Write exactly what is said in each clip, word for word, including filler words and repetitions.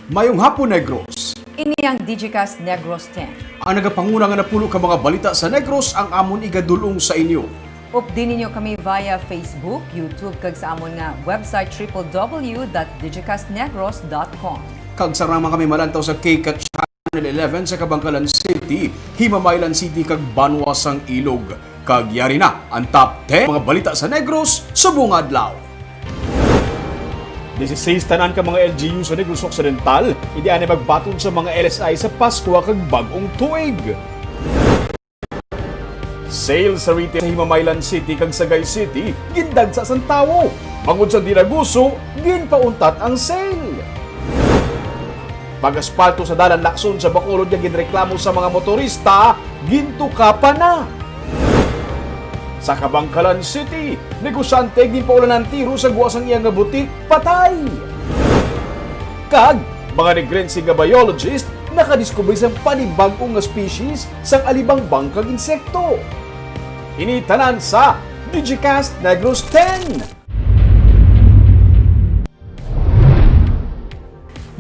Mayong hapon, Negros. Ini ang Digicast Negros ten. Ang nagapanguna nga napulo ka mga balita sa Negros ang amon igadulong sa inyo. Updi ninyo kami via Facebook, YouTube, kag sa amon nga website triple W dot digicastnegros dot com. Kag sarang man kami malantaw sa K K Channel eleven sa Kabankalan City, Himamaylan City, kag Banwa sang Ilog. Kag yari na ang top ten mga balita sa Negros subong adlaw. Disiseis tanan ka mga L G U sa Negros Occidental, hindi anay magbaton sa mga L S I sa Paskwa kag Bag-ong Tuig. Sales sa retail sa Himamaylan City kag Sagay City gindagsa sang tawo. Bangod sa dinaguso, ginpauntat ang sale. Pag-aspalto sa dalan Lacson sa Bacolod nga ginreklamo sa mga motorista, gintukapan na. Sa Kabankalan City, negosyante ginpaulanan tiro sa gwa sang iya nga butik, patay. Kag mga Negrense nga biologist nakadiskubre sang panibag-o nga species sang alibangbang kag insekto. Ini tanan sa Digicast Negros ten.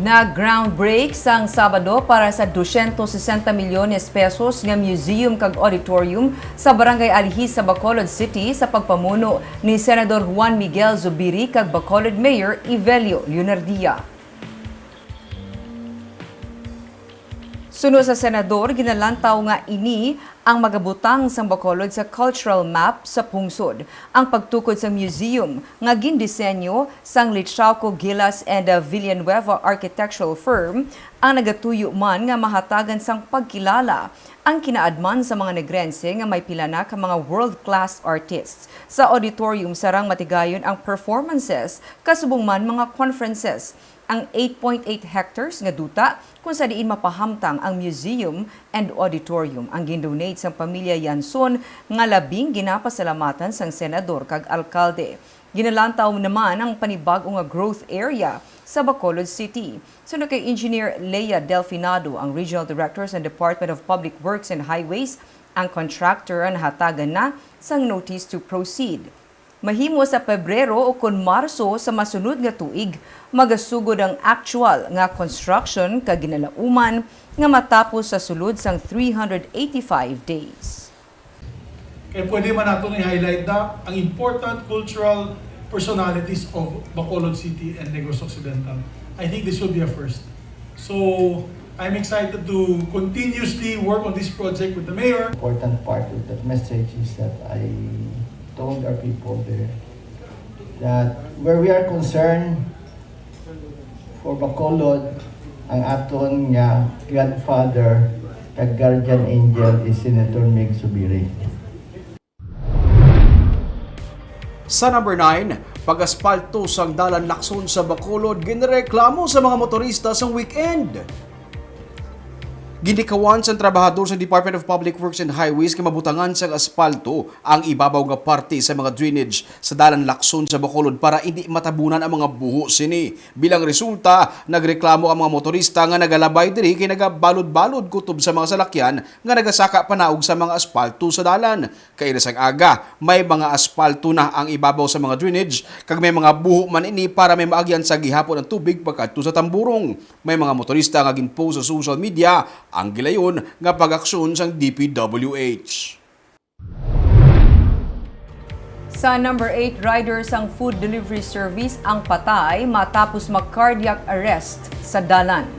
Nag-groundbreak sang Sabado para sa dosyentos sesenta milyones pesos nga museum kag auditorium sa Barangay Alihis sa Bacolod City sa pagpamuno ni Senador Juan Miguel Zubiri kag Bacolod Mayor Evelio Leonardia. Suno sa senador, ginalantaw nga ini ang magabutang sang Bacolod sa cultural map sa pungsod. Ang pagtukod sang museum nga gindisenyo sang Litrauco, Gilas and, uh, Villanueva architectural firm ang nagatuyo man nga mahatagan sang pagkilala ang kinaadman sa mga Negrense nga may pila na ka mga world-class artists. Sa auditorium, sarang matigayon ang performances, kasubong man mga conferences. Ang eight point eight hectares nga duta kung sa diin mapahamtang ang museum and auditorium ang gindonate sang pamilya Yanson, nga labing ginapasalamatan sang senador kag alkalde. Ginalantaw naman ang panibag-o nga growth area sa Bacolod City. Suno kay Engineer Lea Delfinado, ang Regional Director sa Department of Public Works and Highways, ang contractor ang nahatagan na sang notice to proceed. Mahimo sa Pebrero o kon Marso sa masunod nga tuig, magasugod ang actual nga construction kag ginalauman nga matapos sa sulod sang three hundred eighty-five days. Kay pwede man nato ni highlight da ang important cultural personalities of Bacolod City and Negros Occidental. I think this will be a first. So, I'm excited to continuously work on this project with the mayor. Important part of that message is that I told our people there that where we are concerned for Bacolod, ang aton nga godfather kag guardian angel is Senator Mig Subiri. Sa number nine, pag-aspalto sang dalan Lacson sa Bacolod ginreklamo sa mga motorista sang weekend. Ginikawan sang trabahador sa Department of Public Works and Highways nga mabutangan sang aspalto ang ibabaw nga parte sa mga drainage sa dalan Lacson sa Bacolod para indi matabunan ang mga buho sini. Bilang resulta, nagreklamo ang mga motorista nga nagalabay diri kay nagabalod-balod kutob sa mga salakyan nga nagasaka panaog sa mga aspalto sa dalan. Kaina sang aga, may mga aspalto na ang ibabaw sa mga drainage, kag may mga buho man ini para may maagyan sa gihapon ang tubig pagkadto sa tamburong. May mga motorista nga ginpost sa social media ang gilayon nga pag-aksyon sang D P W H. Sa number eight, rider sang food delivery service ang patay matapos mag-cardiac arrest sa dalan.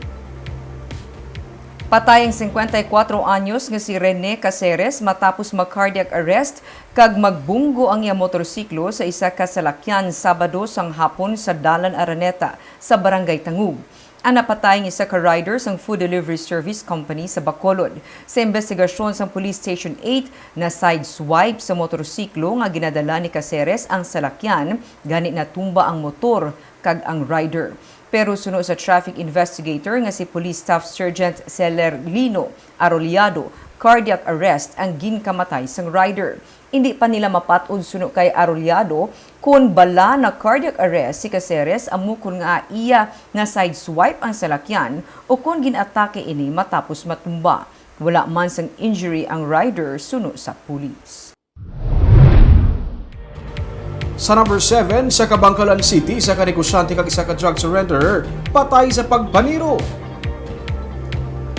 Patay ang singkwenta y kuwatro anyos nga si Rene Caceres matapos mag-cardiac arrest kag magbunggo ang iya motorsiklo sa isa ka salakyan Sabado sang hapon sa Dalan Araneta sa Barangay Tangub. Ang napatay ang isa ka rider sang food delivery service company sa Bacolod. Sa imbestigasyon sang Police Station eight, na-sideswipe sa motorsiklo nga ginadala ni Caceres ang salakyan, gani natumba ang motor kag ang rider. Pero suno sa traffic investigator nga si Police Staff Sergeant Celerlino Arrollado, cardiac arrest ang ginkamatay sang rider. Indi pa nila mapat-od suno kay Arrollado kon bala na-cardiac arrest si Caceres amo kon ngaa iya na-sideswipe ang salakyan o kon gin-atake ini matapos matumba. Wala man sang injury ang rider suno sa pulis. Sa number seven, sa Kabankalan City, isa ka negosyante kag isa ka drug surrenderer patay sa pagpaniro.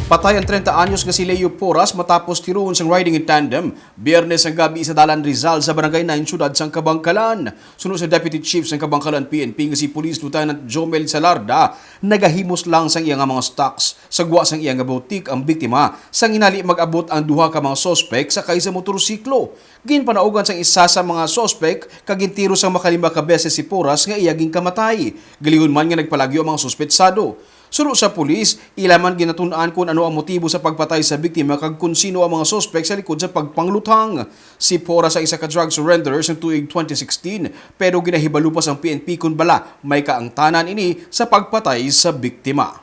Patay ang treinta anyos nga si Leo Porras matapos tiruon sang riding in tandem Biyernes ang gabi sa Dalan Rizal sa Barangay nine, siyudad sang Kabankalan. Suno sa Deputy Chief sang Kabankalan P N P nga si Police Lieutenant Jomel Salarda, nagahimos lang sang iya nga mga stocks. Sa gwa sang iya nga boutique ang biktima, sang hinali mag-abot ang duha ka mga suspek sakay sa motorsiklo. Ginpanaugan sang isa sa mga suspek kag gintiro sang makalima ka beses si Porras nga iya ginkamatay. Galingon man nga nagpalagyo ang mga suspetsado. Suno sa pulis, ila man ginatun-an kon ano ang motibo sa pagpatay sa biktima kag kon sino ang mga suspek sa likod sa pagpangluthang. Si Porras ang isa ka drug surrenderer sa tuig twenty sixteen, pero ginahibalo pa sang P N P kon bala may kaangtanan ini sa pagpatay sa biktima.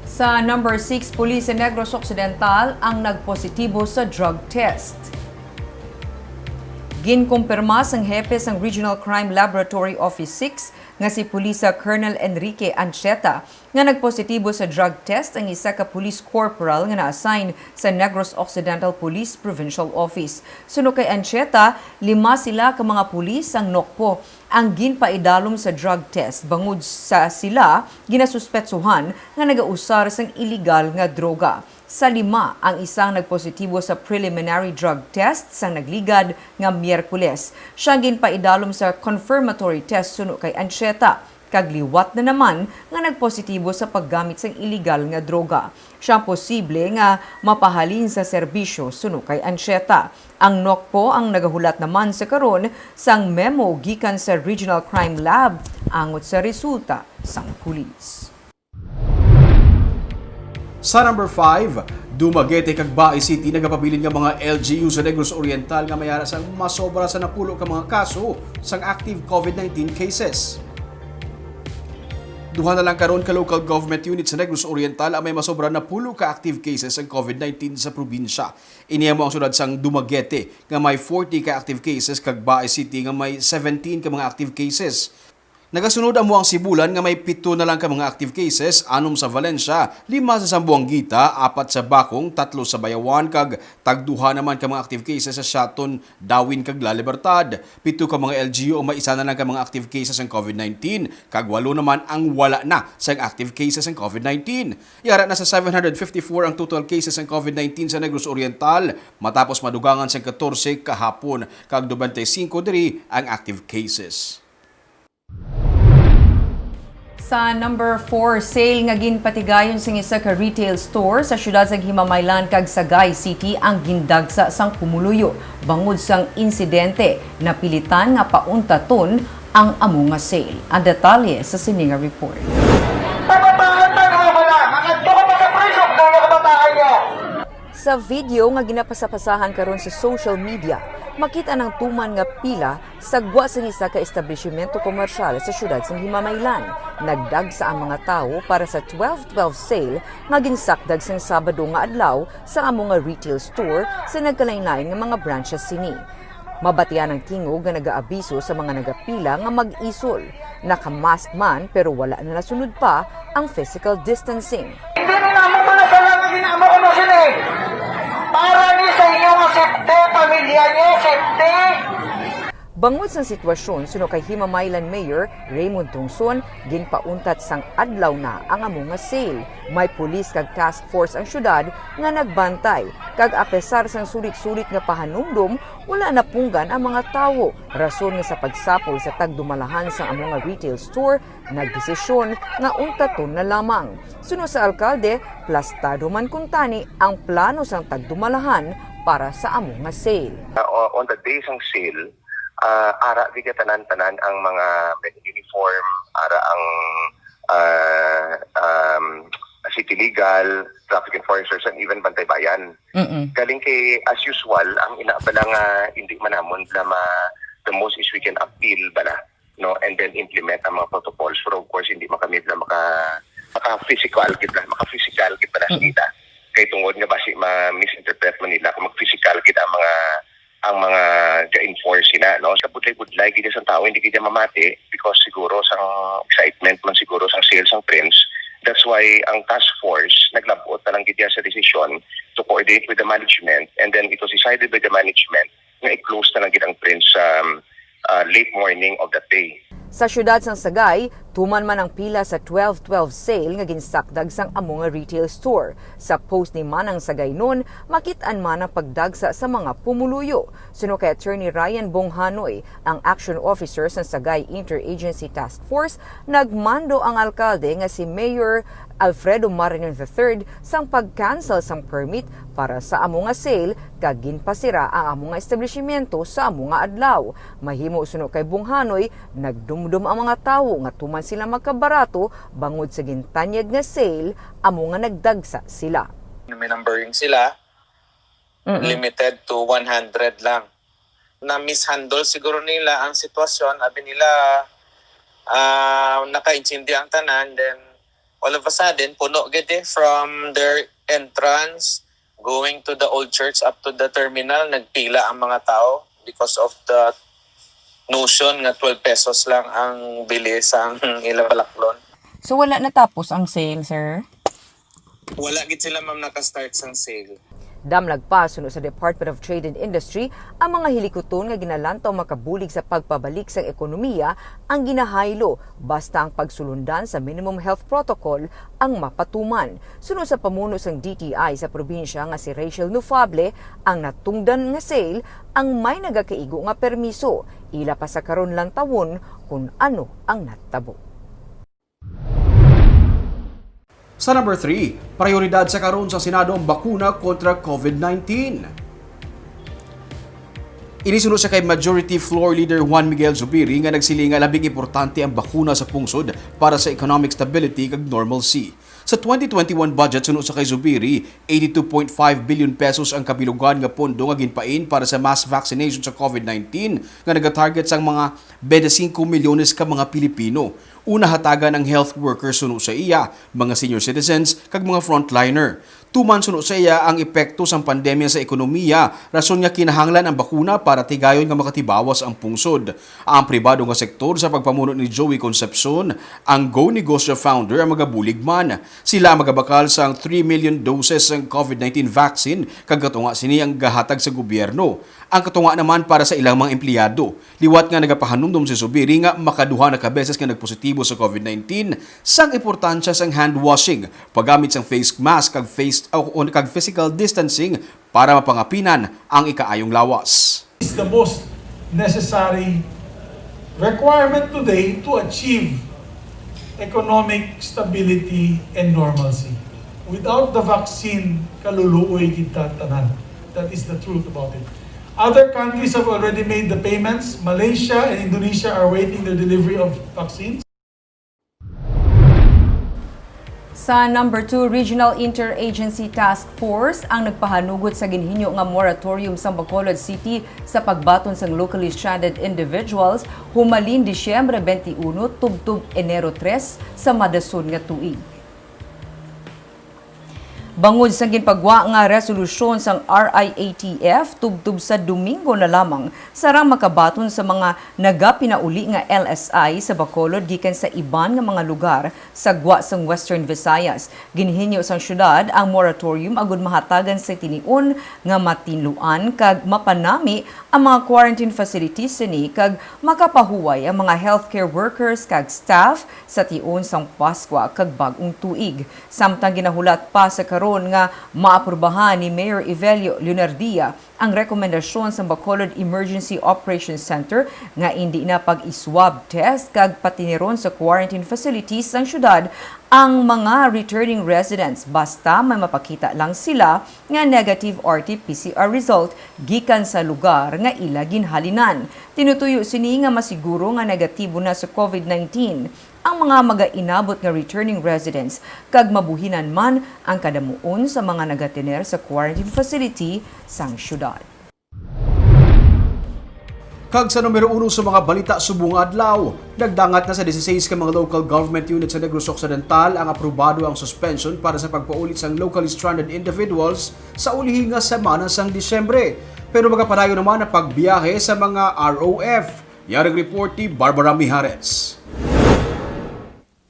Sa number six, pulis sa Negros Occidental ang nagpositibo sa drug test. Ginkumpirma sang hepe sang Regional Crime Laboratory Office six nga si Pulisa Colonel Enrique Ancheta nga nagpositibo sa drug test ang isa ka police corporal nga na-assign sa Negros Occidental Police Provincial Office. Suno kay Ancheta, lima sila ka mga pulis ang NOCPO ang ginpaidalom sa drug test bangod sa sila ginasuspetsuhan nga nagausar sang iligal nga droga. Sa lima ang isang nagpositibo sa preliminary drug test sang nagligad nga Miyerkules. Siya ang ginpaidalom sa confirmatory test suno kay Ancheta, kag liwat na naman nga nagpositibo sa paggamit sang iligal nga droga. Siya ang posible nga mapahalin sa serbisyo suno kay Ancheta. Ang NOCPO ang nagahulat naman sa karon sang memo gikan sa Regional Crime Lab angot sa resulta sang pulis. Sa number five, Dumaguete kag Bae City nagapabilin nga mga L G U sa Negros Oriental nga may ara sang masobra sa napulo ka mga kaso sang active COVID nineteen cases. Duha na lang karon ka local government unit sa Negros Oriental ang may masobra napulo ka active cases sang COVID nineteen sa probinsya. Ini amo ang siyudad sang Dumaguete nga may forty ka active cases kag Bae City nga may seventeen ka mga active cases. Nagasunod amo ang Sibulan nga may pito na lang ka mga active cases, anom sa Valencia, lima sa Zamboanguita, apat sa Bacong, tatlo sa Bayawan, kag tagduha naman ka mga active cases sa Siaton, Dawin, kag La Libertad. Pito ka mga L G U ang may isa na lang ka mga active cases sang COVID nineteen, kag walo naman ang wala na sang active cases sang COVID nineteen. Yara na sa seven hundred fifty-four ang total cases sang COVID nineteen sa Negros Oriental, matapos madugangan sang katorse kahapon, kag nobenta y singko diri ang active cases. Sa number four, sale nga ginpatigayon sang isa ka retail store sa siyudad sang Himamaylan kag Sagay City ang gindagsa sang pumuluyo bangod sang insidente. Napilitan nga pauntaton ang amo nga sale. Ang detalye sa sini nga report. Kabataan, tagwa mo na! Mangadto ka pa sa priso, dulo ka bataan niya! Sa video nga ginapasapasahan karon sa social media, makita ang tuman nga pila sa gwa sang isa ka establishimento komersyal sa siyudad sang Himamaylan. Nagdagsa ang mga tawo para sa twelve twelve sale nga ginsakdag sang Sabado nga adlaw sa amo nga retail store sa nagkalain-lain nga mga branches sini. Mabatian ang tingog nga nagaabiso sa mga nagapila nga mag-isol. Naka-mask man, pero wala na nasunod pa ang physical distancing. Hindi na naman pala sa lang ang ginamo ko na sila eh. Para ni sa inyo nga safety, pamilya niyo, safety. Bangod sang sitwasyon, suno kay Himamaylan Mayor Raymond Tungson, ginpauntat sang adlaw na ang amo nga sale. May pulis kag task force ang syudad nga nagbantay, kag apesar sang sulit-sulit nga pahanumdom, wala napunggan ang mga tawo, rason nga sa pagsapol sa tagdumalahan sang amo nga retail store, nagdesisyon nga untaton na lamang. Suno sa alkalde, plastado man kuntani ang plano sang tagdumalahan para sa amo nga sale. Uh, on the day sang sale, ah, ara gid tanan-tanan ang mga uniform, ara ang, ah, um, city legal, traffic enforcers, and even Bantay Bayan. Mm-mm. Galing kay, as usual, ang ina pa lang, ah, hindi man namon bala ma-, the most is we can appeal bala, no, and then implement ang mga protocols. Pero of course, hindi man kami bala maka, maka-physical gid bala, maka-physical gid bala Mm-mm. Kita. Kay tungod nga basi ma-misinterpret man nila kung mag-physical gid ang mga, ang mga ga-enforce sila, no? Sa budlay-budlay gid sa tao, hindi gid mamati because siguro sang excitement man siguro sang sales sang prince. That's why ang task force naglabot na lang gid sa desisyon to coordinate with the management, and then it was decided by the management nga i-close na lang gid ang print sa, um, uh, late morning of that day. Sa siyudad sang Sagay, tuman man ang pila sa twelve twelve sale nga ginsakdag sang amo nga retail store. Sa post ni Manang Sagaynon, makit-an man ang pagdagsa sa mga pumuluyo. Suno kay Attorney Ryan Bonghanoy, ang action officer sang Sagay Interagency Task Force, nagmando ang alkalde nga si Mayor Alfredo Marañon the third sang pag-cancel sang permit para sa amo nga sale, kag ginpasira ang amo nga establishmento sa amo nga adlaw. Mahimo, suno kay Bonghanoy, nagdumdom ang mga tawo nga tuman sila magkabarato bangod sa gintanyag nga sale, amo nga nagdagsa sila. May numbering sila, Mm-mm. Limited to one hundred lang. Na-mishandle siguro nila ang sitwasyon, abi nila, ah, nakaintindi ang tanan, then all of a sudden, puno gid eh, from their entrance, going to the old church up to the terminal, nagpila ang mga tao because of the notion nga twelve pesos lang ang bili sa ila balaklon. So, wala natapos ang sale, sir? Wala gid sila, ma'am, naka-start sang sale. Damlag pa, suno sa Department of Trade and Industry, ang mga hilikuton nga ginalantaw makabulig sa pagpabalik sang ekonomiya ang ginahaylo basta ang pagsulundan sa minimum health protocol ang mapatuman. Suno sa pamuno sang D T I sa probinsya nga si Rachel Nufable, ang natungdan nga sale ang may nagakaigo nga permiso. Ila pa sa karon lantawon kon ano ang natabo. Sa number three, prayoridad sa karon sa Senado ang bakuna kontra COVID nineteen. Ini suno siya kay Majority Floor Leader Juan Miguel Zubiri nga nagsiling nga labing importante ang bakuna sa pungsod para sa economic stability kag normalcy. Sa twenty twenty-one budget, suno sa kay Zubiri, eighty-two point five billion pesos ang kabilugan nga pondo nga ginpain para sa mass vaccination sa COVID nineteen nga nagatarget sang mga twenty-five milyones ka mga Pilipino. Una, hatagan ang health workers suno sa iya, mga senior citizens, kag mga frontliner. Tuman suno sa iya ang epekto sang pandemya sa ekonomiya, rason nga kinahanglan ang bakuna para tigayon nga makatibawas ang pungsod. Ang pribado nga sektor sa pagpamuno ni Joey Concepcion, ang Go Negosyo founder, ang magabulig man. Sila ang magabakal sang three million doses sang COVID nineteen vaccine, kag katunga sini ang gahatag sa gobyerno. Ang katunga naman para sa ilang mga empleyado. Liwat nga nagapahanumdom si Zubiri nga makaduha na ka beses nga nagpositibo sa COVID nineteen, sang importansya sang hand washing, paggamit sang face mask kag face, o, o, kag physical distancing para mapangapinan ang ikaayong lawas. Is the most necessary requirement today to achieve economic stability and normalcy. Without the vaccine, kaluluoy kita tanan. That is the truth about it. Other countries have already made the payments. Malaysia and Indonesia are waiting the delivery of vaccines. Sa number two, Regional Interagency Task Force ang nagpahanugot sa ginhinyo nga moratorium sa Bacolod City sa pagbaton sang locally stranded individuals humalin Disyembre twenty-one tubtob Enero tres sa madason nga tuig. Bangod sang ginpagwa nga resolusyon sang R I A T F, tubtob sa Domingo na lamang, sarang makabaton sa mga nagapinauli nga L S I sa Bacolod gikan sa iban nga mga lugar sa gwa sang Western Visayas. Ginhinyo sang syudad ang moratorium agud mahatagan sa tinion nga matinluan kag mapanami ang mga quarantine facilities sini kag makapahuway ang mga healthcare workers kag staff sa tion sang Paskwa kag Bag-ong Tuig. Samtang ginahulat pa sa karon nga maaprubahan ni Mayor Evelio Leonardia ang rekomendasyon sang Bacolod Emergency Operations Center nga indi na pag-i-swab test kag patiniron sa quarantine facilities sang syudad ang mga returning residents basta may mapakita lang sila nga negative R T P C R result gikan sa lugar nga ila ginhalinan. Tinutuyo sini nga masiguro nga negatibo na sa COVID nineteen ang mga magainabot nga returning residents kag mabuhinan man ang kadamuon sa mga nagatener sa quarantine facility sang syudad. Kag sa numero uno sa mga balita subong nga adlaw, nagdangat na sa dieciséis ka mga local government unit sa Negros Occidental ang aprobado ang suspension para sa pagpauli sang locally stranded individuals sa ulihi nga semana sang Disyembre. Pero magapadayon naman ang pagbiyahe sa mga R O F. Yari ang report ni Barbara Mijares.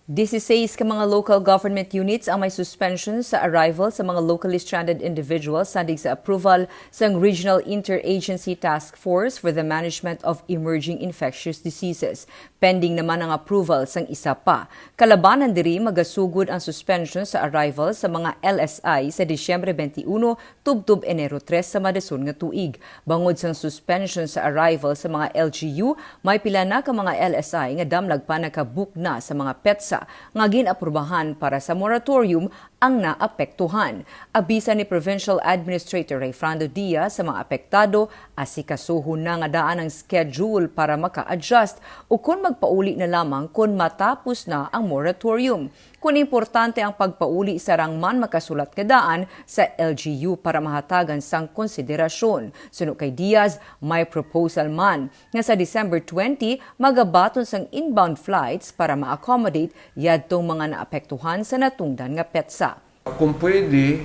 Dieciséis ka mga local government units ang may suspension sa arrival sa mga locally stranded individuals sandig sa approval sang Regional Interagency Task Force for the Management of Emerging Infectious Diseases. Pending naman ang approval sang isa pa. Kalabanan diri, magasugod ang suspension sa arrival sa mga L S I sa Disyembre twenty-uno tubtob Enero tres sa madason nga tuig. Bangod sang suspension sa arrival sa mga L G U, may pila na ka mga L S I nga damlag pa nakabook na sa mga petsa nga gin-aprubahan para sa moratorium ang naapektuhan. Abisa ni Provincial Administrator Rayfrando Diaz sa mga apektado, asikasuhon na nga daan ang schedule para maka-adjust o kon magpauli na lamang kon matapos na ang moratorium. Kon importante ang pagpauli, sarang man makasulat nga daan sa L G U para mahatagan sang konsiderasyon. Suno kay Diaz, may proposal man nga sa December twenty magabaton sang inbound flights para ma-accommodate yadtong mga naapektuhan sa natungdan nga petsa. Kung pwede,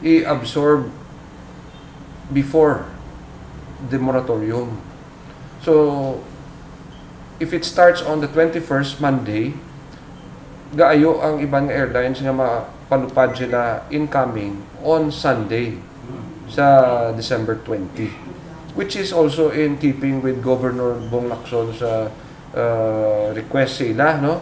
i-absorb before the moratorium. So, if it starts on the twenty-first, Monday, gaayo ang iban nga airlines nga mapalupad sila incoming on Sunday sa December twenty, which is also in keeping with Governor Bong Lacson sa uh, request sa ila, no?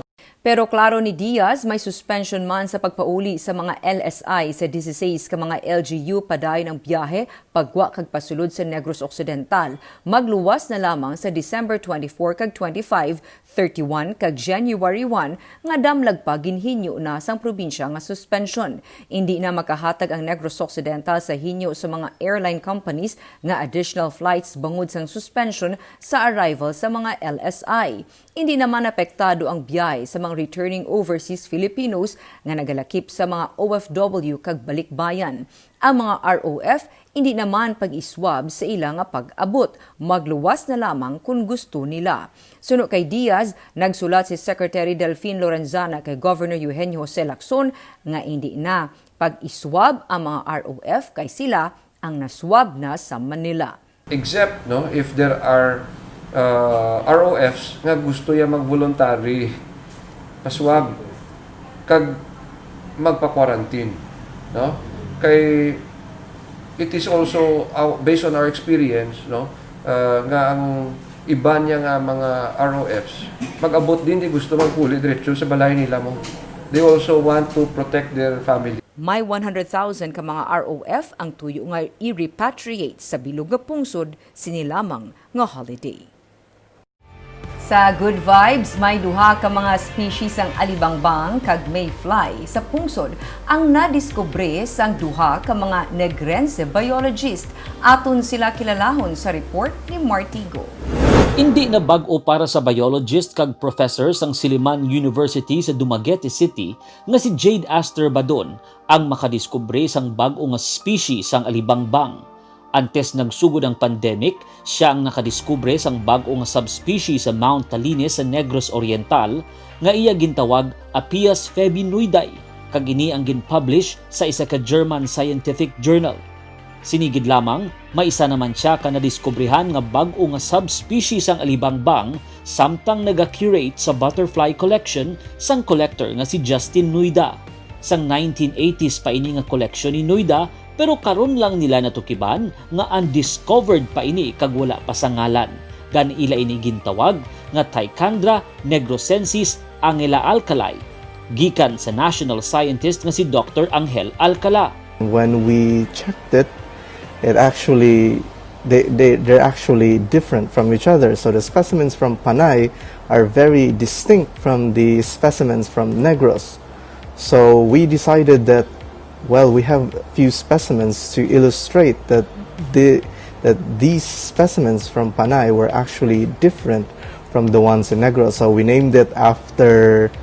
Pero klaro ni Diaz, may suspension man sa pagpauli sa mga L S I sa dieciséis ka mga L G U padayon ang biyahe pagwa kag pasulod sa Negros Occidental. Magluwas na lamang sa December twenty-four kag twenty-five, thirty-one kag January one nga damlag pa ginhinyo na sang probinsya nga suspension. Indi na makahatag ang Negros Occidental sa hinyo sa mga airline companies nga additional flights bangod sang suspension sa arrival sa mga L S I. Indi naman apektado ang biyahe sa mga returning overseas Filipinos nga nagalakip sa mga O F W kag balikbayan. Ang mga R O F indi naman pag-iswab sa ila nga pag-abot. Magluwas na lamang kon gusto nila. Suno kay Diaz, nagsulat si Secretary Delfin Lorenzana kay Governor Eugenio Jose Lacson nga indi na pag-iswab ang mga R O F kay sila ang naswab na sa Manila. Except, no, if there are uh, R O Fs nga gusto ya mag-voluntary paswab kag magpa-quarantine, no? Kay it is also uh, based on our experience, no, uh, nga ang iban niya nga mga R O Fs mag-abot din di gusto magpuli diretso sa balay nila mo. They also want to protect their family. May one hundred thousand ka mga R O F ang tuyo nga i-repatriate sa bilog nga pungsod sini lamang nga holiday. Sa Good Vibes, may duha ka mga species sang alibangbang kag mayfly sa pungsod ang nadiskubre sang duha ka mga Negrense biologist. Aton sila kilalahon sa report ni Martigo. Indi na bag-o para sa biologist kag professor sang Siliman University sa Dumaguete City nga si Jade Aster Badon ang makadiskubre sang bag-o nga species sang alibangbang. Antes nagsugod ang pandemic, sia ang nakadiskubre sang bag-o nga subspecies sa Mount Talines sa Negros Oriental nga iya gintawag Apias febinoidae, kag ini ang gin-publish sa isa ka German scientific journal. Sini gid lamang, may isa naman sia ka nadiskubrihan nga bag-o nga subspecies sang alibangbang samtang naga-curate sa butterfly collection sang collector nga si Justin Nuida. Sang nineteen eighties pa ini nga koleksyon ni Nuida, pero karon lang nila natukiban nga undiscovered pa ini kag wala pa sa ngalan. Gani ila ini gintawag nga Ticandra negrosensis Angela Alcalay, gikan sa national scientist nga si Doctor Angel Alcala. When we checked it, it actually they, they they're actually different from each other. So the specimens from Panay are very distinct from the specimens from Negros. So we decided that, well, we have a few specimens to illustrate that the that these specimens from Panay were actually different from the ones in Negros. So we named it after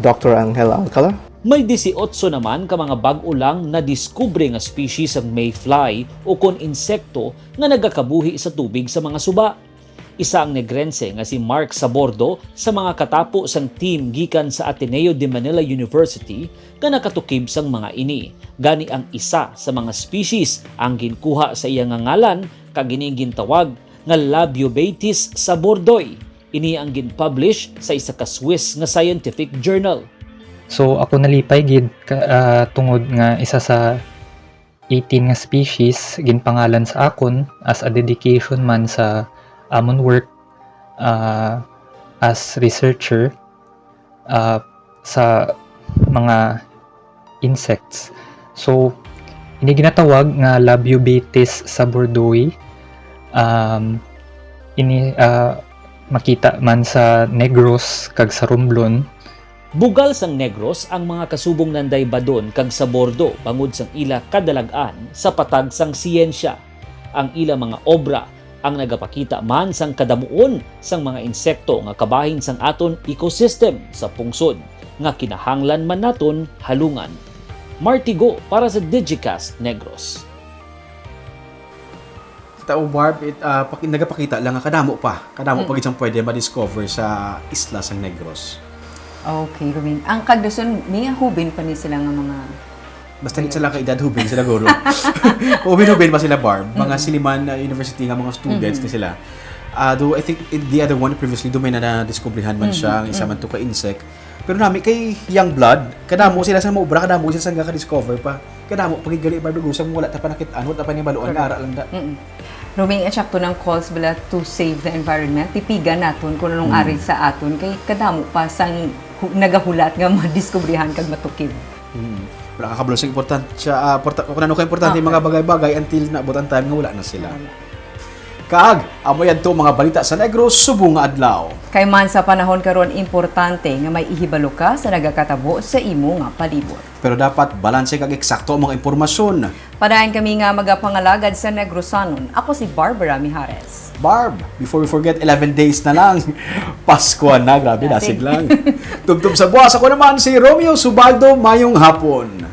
Doctor Angel Alcala. May disiotso naman ka mga bag-o lang nadiskubre nga species sang mayfly ukon insekto nga nagakabuhi sa tubig sa mga suba. Isa ang Negrense nga si Mark Sabordo sa mga katapo sang team gikan sa Ateneo de Manila University nga nakatukib sang mga ini. Gani ang isa sa mga species ang ginkuha sa iya nga ngalan kag ini gintawag nga Labiobatis sabordoi. Ini ang gin-publish sa isa ka Swiss nga scientific journal. So ako nalipay gid ka, ah, tungod nga isa sa eighteen nga species ginpangalan sa akon as a dedication man sa amon work, ah, as researcher, ah, sa mga insects. So ini ginatawag nga Labiubaetis sabordoi. Um, ini, ah, makita man sa Negros kag sa Romblon. Bugal sang Negros ang mga kasubong nanday Badon kag Sabordo bangod sang ila kadalag-an sa patag sang siyensya. Ang ila mga obra ang nagapakita man sang kadamuon sang mga insekto nga kabahin sang aton ecosystem sa pungsod nga kinahanglan man naton halungan. Martigo para sa Digicast Negros. Tao Barb, it, ah, paki- nagapakita lang nga kadamo pa. Kadamo pa gid siyang pwede ma-discover sa isla sang Negros. Okay, Ruben. Ang kagdason, may hubin pa ni sila nga mga... Basta gid sila ka edad, hubin sila guro. Hubin-hubin pa sila, Barb. Mga Siliman uh, University nga mga students ni sila. Ah, do I think it- the other one previously do may na nadiskubrihan man siya, ang isa man to ka insect. Pero nami kay young blood, kadamo sila sa maubra, kadamo sila sa nga ka-discover pa. Kadamo pagid gali, Barb, Dugusa, wala ta pa nakit-an, wala ta pa ni baluan nga ara lang da. Roming, at sakto ng calls bala to save the environment. Tipigan naton kung anong ari sa aton kay kadamo pa sang hu- nagahulat nga madiskubrihan kag matukib. Hmm. Wala ka kabalo sa importante siya, ah, porta, kung ano ka importante Okay. mga bagay-bagay until naabot ang time nga wala na sila. Kag amo yadto mga balita sa Negros subong nga adlaw. Kay man sa panahon karon, importante nga may ihibalo ka sa nagakatabo sa imo nga palibot. Pero dapat balanse kag eksakto ang mga impormasyon. Padayon kami nga magapangalagad sa Negrosanon. Ako si Barbara Mijares. Barb, before we forget, eleven days na lang. Pasko na, grabe, Dasig. dasig lang. Tubtob sa buwas, ako naman si Romeo Subaldo. Mayong hapon.